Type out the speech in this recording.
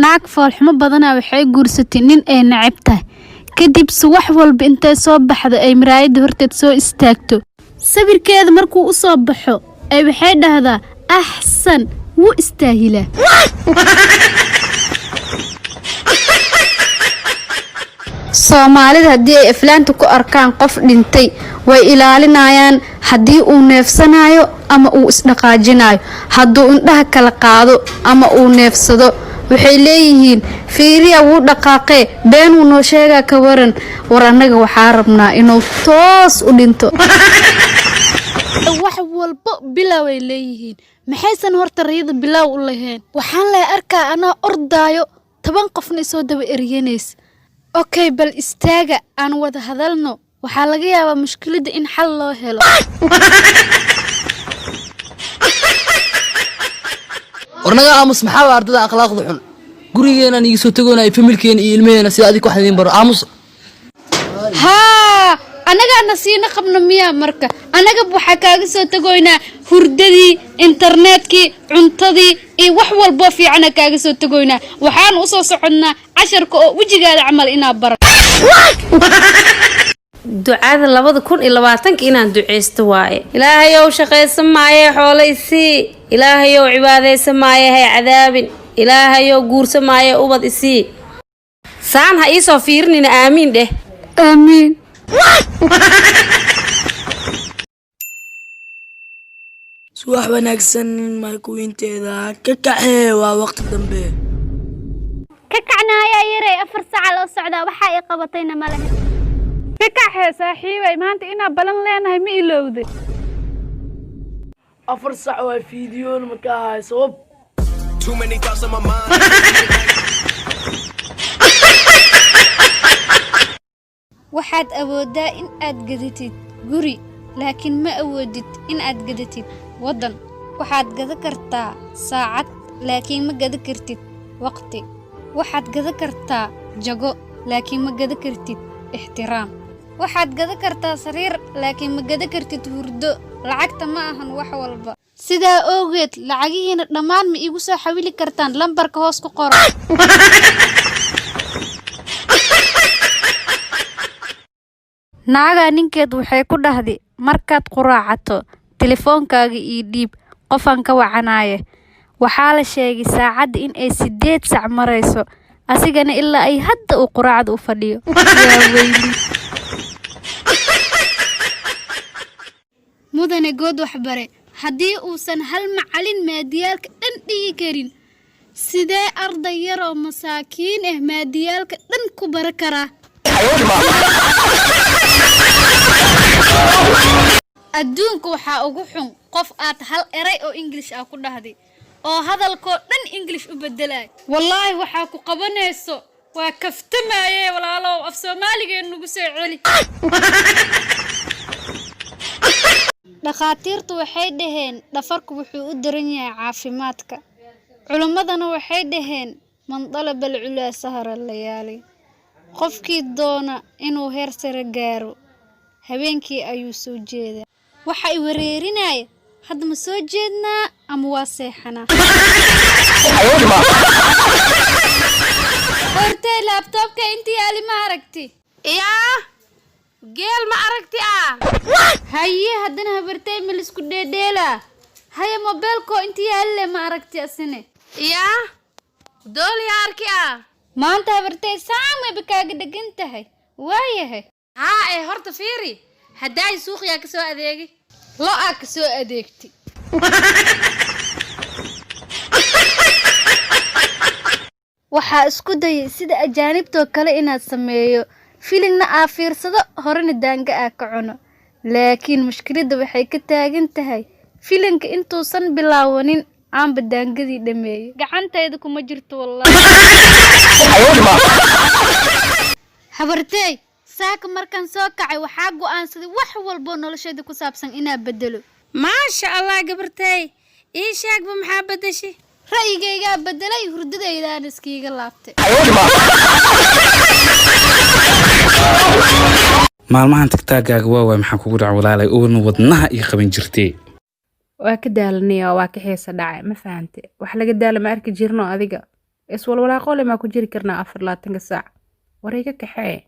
Naag foolxumo badanaa waxay guursatay nin ay neceb tahay. Kadib subax walba intay soo baxdo ay miraayadda horteed soo istaagto, sawirkeeda markuu u soo baxo ay waxay dhahdaa, "Axsan, wuu istaahilaa." Soomaalida haddii ay aflaanta ku arkaan qof dhintay, way ilaalinayaan haddii uu neefsanayo ama uu isdhaqaajinayo. Hadduu indhaha kala qaado ama uu neefsado, waxay leeyihiin, "Fiiriya, wuu dhaqaaqee, beenuu noo sheegaa." Ka waran? War annaga waxaa rabnaa inuu toos u dhinto. Wax walbo bilow ay leeyihiin, maxaysan horta rayada bilow u lahayn? Waxaan lay arkaa anaa ordaayo, 10 qofna isoo daba eryanaysa. Okay, bal istaaga, aan wada hadalno. Waxaa laga yaabaa mushkiladda in xal loo helo. Warnaga aamus. Maxaa waa ardada akhlaaqda xun? Gurigeenaan iga soo tagoonaya, familkeena iyo ilmaheena sida adig wax idiin baro. Aamus. Haa, annagaana siina qabno miyaa? Marka annaga waxaa kaaga soo tagoynaa hurdadii, internetkii, cuntadii iyo wax walboo fiicana kaaga soo tagoynaa. Waxaan usoo soconnaa casharka oo wejigaada camal inaa bara. Ducada 2020-ka inaan duceysto waaye. Ilaahayow, shaqaysan maaye, xoolo isii. Ilaahayow, cibaadaysan maaye, hay cadaabin. Ilaahayow, guursa maaye, ubad isii. Saan ha iisoo fiirinina, aamiin dheh. Aamiin. Subax wanaagsan, markuwinteeda ka kaxee, waa waqti dambe. Ka kacnaayaa yarey, 4 saaca loo socdaa, waxaa i qabatayna ma lehe. Ka kaxee saaxiibay, maanta inaa balan leenahay ma ilowday? 4 sac waa fiidiyoon, ma ka ahay sabab? Too many thoughts on my mind. Waxaad awooddaa in aad gadatid guri, laakiin ma awoodid in aad gadatid waddan. Waxaad gada kartaa saacad, laakiin ma gada kartid waqti. Waxaad gada kartaa jago, laakiin ma gada kartid ixtiraam. Waxaad gada kartaa sariir, laakiin ma gada kartid hurdo. Lacagta ma ahan wax walba. Sidaa awgeed, lacagihiina dhammaan ma iigu soo xawili kartaan lambarka hoos ku qoran? Naagaa ninkeed waxay ku dhahday, "Markaad quraacato, telefoonkaaga ii dhiib, qofaan ka wacanaaye." Waxaa la sheegay saacadda in ay 8 sac marayso, asigana ilaa ay hadda uu quraacda u fadhiyo. Yaa weyli! Mudane good waxbare, haddii uusan hal macalin maadiyaalka dhan dhigi karin, sidee arday yaroo masaakiin ah maadiyaalka dhan ku bara karaa? Adduunka waxaa ugu xun qof aad hal eray oo English ah ku dhahday oo hadalkoo dhan English u bedelay. Wallaahi waxaa ku qabanayso waa kaftamaye. Walaalow, af Soomaaligeen nagu soo celi. Dhakhaatiirtu waxay dhaheen dhafarku wuxuu u daran yahay caafimaadka. Culimmadana waxay dhaheen, "Man dalaba alculaa sahara layaali." Qofkii doona inuu heer sare gaaro, habeenkii ayuu soo jeedaa. Waxa i wareerinaya, hadda ma soo jeednaa ama waa seexanaa? Hortay, laptopka intii yaali ma aragti? Yaa geel, ma aragti ah? Haye, haddana habartay, ma lisku dheedheelaa? Haye, mobeelko intii yaalle ma aragti asine? Yaa dooliya arki ah. Maanta habartay saamayba kaaga dhegan tahay, waayahay. Haa, ee horta fiiri, haddaay suuqyaa ka soo adeegay. Lo-aa ka soo adeegtay. Waxaa isku dayay sida ajaanibtoo kale inaad sameeyo, filimna aa fiirsado, horena daanga aa ka cuno, laakiin mushkiladda waxay ka taagan tahay filimka intuusan bilaawanin aanba daangadii dhameeyey. Gacantayda kuma jirto wallahi. Habartey, saaka markaan soo kacay waxaa go'aansaday wax walboo noloshayda ku saabsan inaa bedelo. Maasha Allah, gabartay, ii sheegba, maxaa bedeshay? Ra'yigaygaa bedelay, hurdadaydaan iskiiga laabtay. Maalmahan tagtaagaaga waa waay, maxaa kugu dhac walaalay? Uuna wadnaha ii qaban jirtee. Waa ka daalanaya, waa ka xiisa dhacay, ma fahante? Wax laga daala ma arki jirno adiga. Iswalwalaaqole maa ku jiri karnaa 24-ka saac? War iga kaxee.